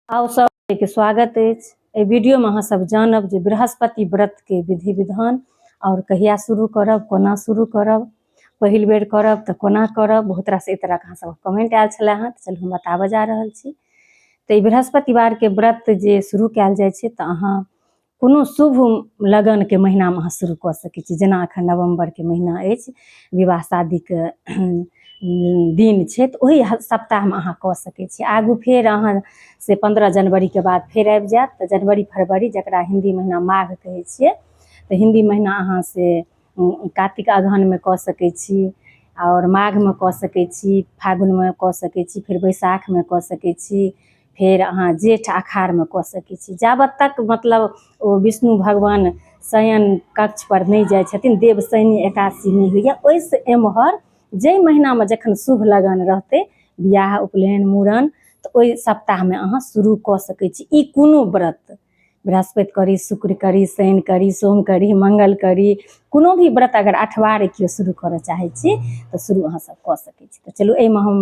आउ सबके स्वागत अछि। एहि वीडियोमे अहाँ सब जानब जे बृहस्पति व्रतके विधि विधान आओर कहिया शुरू करब, कोना शुरू करब, पहिल बेर करब तऽ कोना करब। बहुत रास एहि तरहके अहाँ सबके कमेंट आयल छलै हँ, तऽ चलू हम बताबऽ जा रहल छी। तऽ ई बृहस्पतिवारके व्रत जे शुरू कयल जाइ छै तऽ अहाँ कोनो शुभ लगनके महिनामे अहाँ शुरू कऽ सकै छी। जेना एखन नवम्बरके महिना अछि, विवाह शादीके दिन छै, तऽ ओहि सप्ताहमे अहाँ कऽ सकै छी। आगू फेर अहाँ से 15 जनवरीके बाद फेर आबि जायत, तऽ जनवरी फरवरी जकरा हिन्दी महिना माघ कहै छियै, तऽ हिन्दी महिना अहाँ से कातिक अगहनमे कऽ सकै छी आओर माघमे कऽ सकै छी, फागुनमे कऽ सकै छी, फेर बैसाखमे कऽ सकै छी, फेर अहाँ जेठ अखाढ़मे कऽ सकै छी। जाबत तक मतलब ओ विष्णु भगवान शयन कक्षपर नहि जाइ छथिन, देवशयनी एकादशी नहि होइए, ओहिसँ एम्हर जाहि महिनामे जखन शुभ लगन रहतै बियाह उपनयन मूड़न, तऽ ओहि सप्ताहमे अहाँ शुरू कऽ सकै छी ई कोनो व्रत। बृहस्पति करी, शुक्र करी, शनि करी, सोम करी, मंगल करी, कोनो भी व्रत अगर अठवारे केओ शुरू करऽ चाहै छी तऽ शुरू अहाँ सब कऽ सकै छी। तऽ चलू एहिमे हम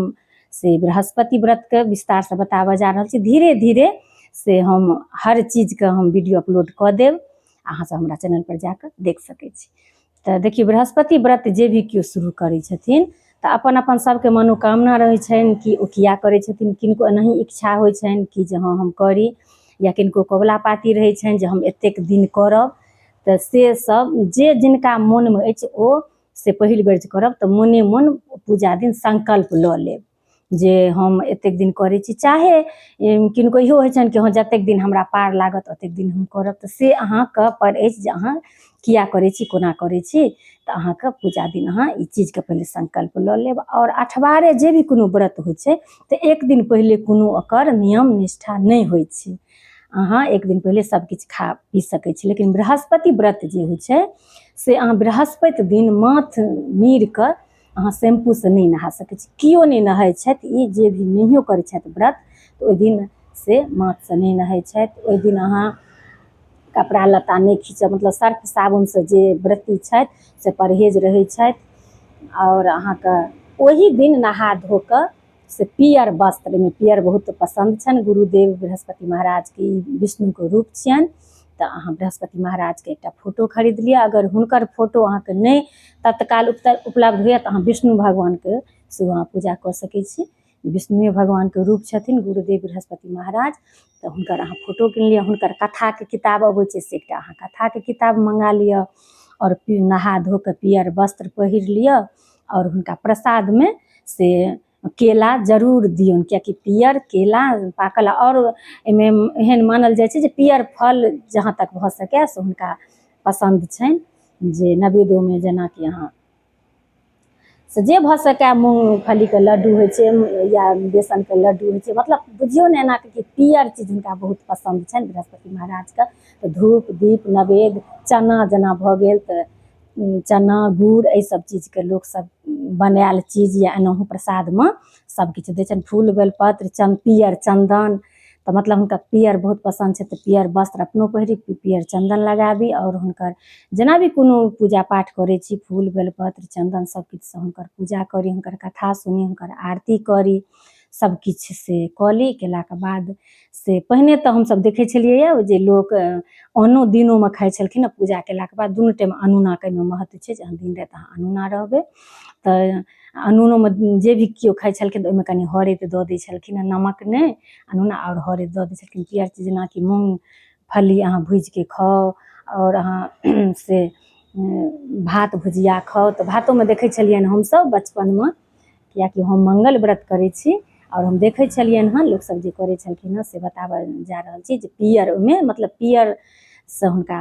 से बृहस्पति व्रतके विस्तारसँ बताबऽ जा रहल छी। धीरे धीरे से हम हर चीजके हम वीडियो अपलोड कऽ देब, अहाँ सब हमरा चैनल पर जाकऽ देख सकै छी। तऽ देखियौ, बृहस्पति व्रत जे भी केओ शुरू करै छथिन तऽ अपन अपन सबके मनोकामना रहै छनि कि ओ किया करै छथिन। किनको एनाही इच्छा होइ छनि कि जे हँ हम करी, या किनको कबुला पाती रहै छनि जे हम एतेक दिन करब। तऽ से सब जे जिनका मोनमे अछि ओ से पहिल बेर जे करब तऽ मोने मोन पूजा दिन संकल्प लऽ लेब जे हम एतेक दिन करै छी। चाहे किनको इहो होइ छनि कि हँ जतेक दिन हमरा पार लागत ओतेक दिन हम करब। तऽ से अहाँके पर अछि जे अहाँ किया करै छी, कोना करै छी। तऽ अहाँके पूजा दिन अहाँ ई चीजके पहिले संकल्प लऽ लेब। आओर अठवारे जे भी कोनो व्रत होइ छै तऽ एक दिन पहिले कोनो ओकर नियम निष्ठा नहि होइ छै, अहाँ एक दिन पहिले सब किछु खा पी सकै छी। लेकिन बृहस्पति व्रत जे होइ छै से अहाँ बृहस्पति दिन माथ मीर कऽ अहाँ शैम्पूसँ नहि नहा सकै छी। केओ नहि नहाइ छथि, ई जे भी नहियो करै छथि व्रत तऽ ओहि दिन से माथसँ नहि नहाइ छथि। ओहि दिन अहाँ कपड़ा लत्ता नहि खीचब, मतलब सर्फ साबुनसँ जे व्रती छथि से परहेज रहै छथि। आओर अहाँके ओहि दिन नहा धो कऽ से पियर वस्त्र, एहिमे पियर बहुत पसन्द छनि गुरुदेव बृहस्पति महाराजके, ई विष्णुके रूप छियनि। तऽ अहाँ बृहस्पति महाराजके एकटा फोटो खरीद लिअ। अगर हुनकर फोटो अहाँके नहि तत्काल उपलब्ध होइए तऽ अहाँ विष्णु भगवानके सेहो अहाँ पूजा कऽ सकै छी। विष्णुए भगवानके रूप छथिन गुरुदेव बृहस्पति महाराज, तऽ हुनकर अहाँ फोटो कीन लिअ। हुनकर कथाके किताब अबै छै, से एकटा अहाँ कथाके किताब मङ्गा लिअ आओर नहा धो कऽ पियर वस्त्र पहिर लिअ आओर हुनका प्रसादमे से केला जरूर दियौन, किएकि पियर केला पाकल आओर एहिमे एहन मानल जाइ छै जे पियर फल जहाँ तक भऽ सकए से हुनका पसन्द छनि जे नवेदोमे जेनाकि अहाँ से जे भऽ सकए मूँगफलीके लड्डू होइ छै या बेसनके लड्डू होइ छै, मतलब बुझियौ ने एना कि पियर चीज हुनका बहुत पसन्द छनि बृहस्पति महाराजके। तऽ धूप दीप नवेद चना जेना भऽ गेल तऽ चना गुड़ एहि सब चीजके लोकसब बनायल चीज या एनाहु प्रसादमे सब किछु दै छनि। फूल बेलपत्र पियर चन्दन, तऽ मतलब हुनका पियर बहुत पसन्द छै, तऽ पियर वस्त्र अपनो पहिरी, पियर चन्दन लगाबी आओर हुनकर जेना भी कोनो पूजा पाठ करै छी फूल बेलपत्र चन्दन सब किछुसँ हुनकर पूजा करी, हुनकर कथा सुनी, हुनकर आरती करी, सब किछु से कऽ ली। केलाके बाद से पहिने तऽ हमसब देखै छलियैए जे लोक अन्नो दिनोमे खाइ छलखिन हँ, पूजा केलाके बाद दुनू टाइम अनोनाके एहिमे महत्व छै जे दिन राति अहाँ अनोना रहबै। तऽ अनूनोमे जे भी केओ खाइ छलखिन तऽ ओहिमे कनि हरैद दऽ दै छलखिन हँ, नमक नहि, अनूना आओर हरैद दऽ दै छलखिन। पियर चीज जेनाकि मूँगफली अहाँ भुजिके खाउ आओर अहाँ से भात भुजिया खाउ, तऽ भातोमे देखै छलियनि हमसब बचपनमे, किएकि हम मंगल व्रत करै छी आओर हम देखै छलियनि हँ लोकसब जे करै छलखिन हँ से बताबऽ जा रहल छी जे पियर ओहिमे मतलब पियरसँ हुनका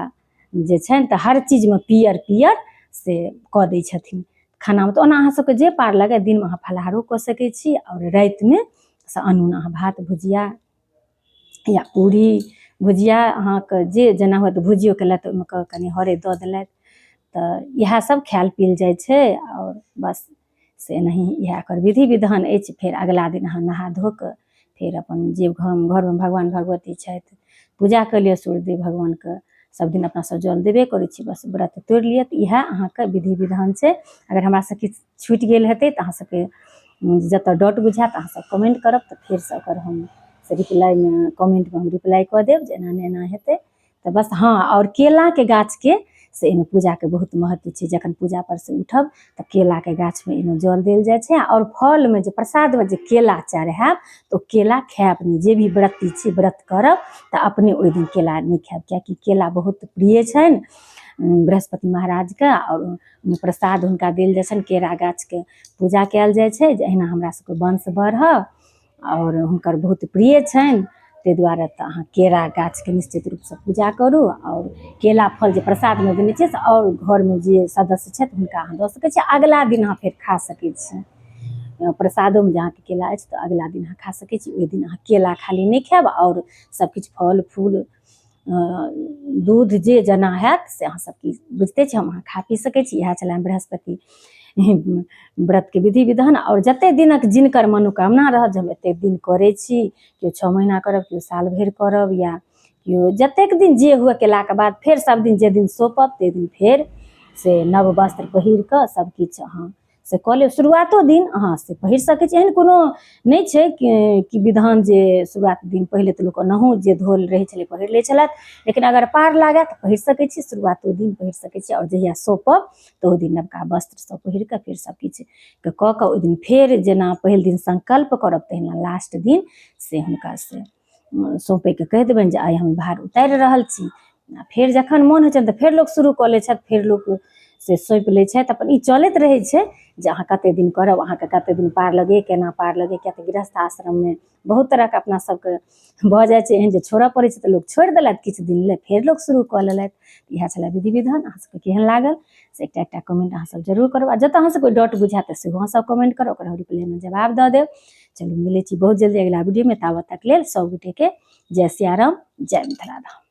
जे छनि तऽ हर चीजमे पियर पियर से कऽ दै छथिन खानामे। तऽ ओना अहाँ सबके जे पार लागए दिनमे अहाँ फलाहारो कऽ सकै छी आओर रातिमे से अनून अहाँ भात भुजिया या पूरी भुजिया अहाँके जे जेना हुए, तऽ भुजियो केलथि तऽ ओहिमे कनि हरैद दऽ देलथि। तऽ इएह सब खायल पीयल जाइ छै आओर बस से एनाही इएह एकर विधि विधान अछि। फेर अगिला दिन अहाँ नहा धो कऽ फेर अपन जे घरमे भगवान भगवती छथि पूजा कऽ लिअ। सूर्यदेव भगवानके सब दिन अपना सब जल देबे करै छी, बस व्रत तोड़ि लिअ। तऽ इएह अहाँके विधि विधान छै। अगर हमरा से किछु छुटि गेल हेतै तऽ अहाँ सबके जतऽ डाउट बुझायत अहाँ सब कमेंट करब, तऽ फेरसँ ओकर हम से रिप्लाइमे कमेंटमे हम रिप्लाई कऽ देब जे एना नहि एना हेतै। तऽ बस हँ, आओर केलाके गाछके से एहिमे पूजाके बहुत महत्व छै। जखन पूजा पर से उठब तऽ केलाके गाछमे एहिमे जल देल जाइ छै, आओर फलमे जे प्रसादमे जे केला चढ़ायब तऽ ओ केला खायब नहि। जे भी व्रती छी, व्रत करब तऽ अपने ओहि दिन केला नहि खायब, कियाकि केला बहुत प्रिय छनि बृहस्पति महाराजके, आओर प्रसाद हुनका देल जाइ छनि। केरा गाछके पूजा कयल जाइ छै जे अहिना हमरा सबके वंश बढ़ऽ, आओर हुनकर बहुत प्रिय छनि। ताहि दुआरे तऽ अहाँ केरा गाछके निश्चित रूपसँ पूजा करू, आओर केला फल जे प्रसादमे देने छियै से आओर घरमे जे सदस्य छथि हुनका अहाँ दऽ सकै छी। अगिला दिन अहाँ फेर खा सकै छी। प्रसादोमे जे अहाँके केला अछि तऽ अगिला दिन अहाँ खा सकै छी। ओहि दिन अहाँ केला खाली नहि खायब, आओर सबकिछु फल फूल दूध जे जेना हैत से अहाँ सब की बुझिते छी, हम अहाँ खा पी सकै छी। इएह छलै बृहस्पति व्रतके विधि विधान। आओर जतेक दिनक जिनकर मनोकामना रहत जे हम एतेक दिन करै छी, केओ 6 महीना करब, केओ साल भरि करब, या केओ जतेक दिन जे हुए, केलाके बाद फेर सब दिन जे दिन सौंपब ताहि दिन फेर से नव वस्त्र पहिर कऽ सबकिछु अहाँ से कऽ लेब। शुरुआतो दिन अहाँ से पहिर सकै छी, एहन कोनो नहि छै कि विधान जे शुरुआत दिन। पहिले तऽ लोक ओनाहु जे धोल रहै छलै पहिर लै छलथि, लेकिन अगर पार लागए तऽ पहिर सकै छी, शुरुआतो दिन पहिर सकै छी। आओर जहिया सौंपब तऽ ओहि दिन नवका वस्त्र सब पहिर कऽ फेर सबकिछु कऽ कऽ ओहि दिन फेर जेना पहिल दिन संकल्प करब तहिना लास्ट दिन से हुनका से सौंपैके कहि देबनि जे आइ हम भार उतारि रहल छी। आ फेर जखन मोन होइ छनि तऽ फेर लोक शुरू कऽ लै छथि, फेर लोक से सौंपि लै छथि। अपन ई चलैत रहै छै जे अहाँ कतेक दिन करब, अहाँके कतेक दिन पार लगैए, केना पार लगैए, किएक तऽ गृहस्थ आश्रममे बहुत तरहके अपना सबके भऽ जाइ छै एहन जे छोड़ऽ पड़ै छै, तऽ लोक छोड़ि देलथि किछु दिन लए, फेर लोक शुरू कऽ लेलथि। इएह छलै विधि विधान। अहाँ सबके केहन लागल से एकटा एकटा कमेंट अहाँ सब जरूर करब, आ जतऽ अहाँ सबके डाउट बुझायत तऽ सेहो अहाँ सब कमेंट करब, ओकर हम रिप्लाइमे जवाब दऽ देब। चलू, मिलै छी बहुत जल्दी अगिला वीडियोमे, ताबत तक लेल सब गोटेके जय सियाराम, जय मिथिला धाम।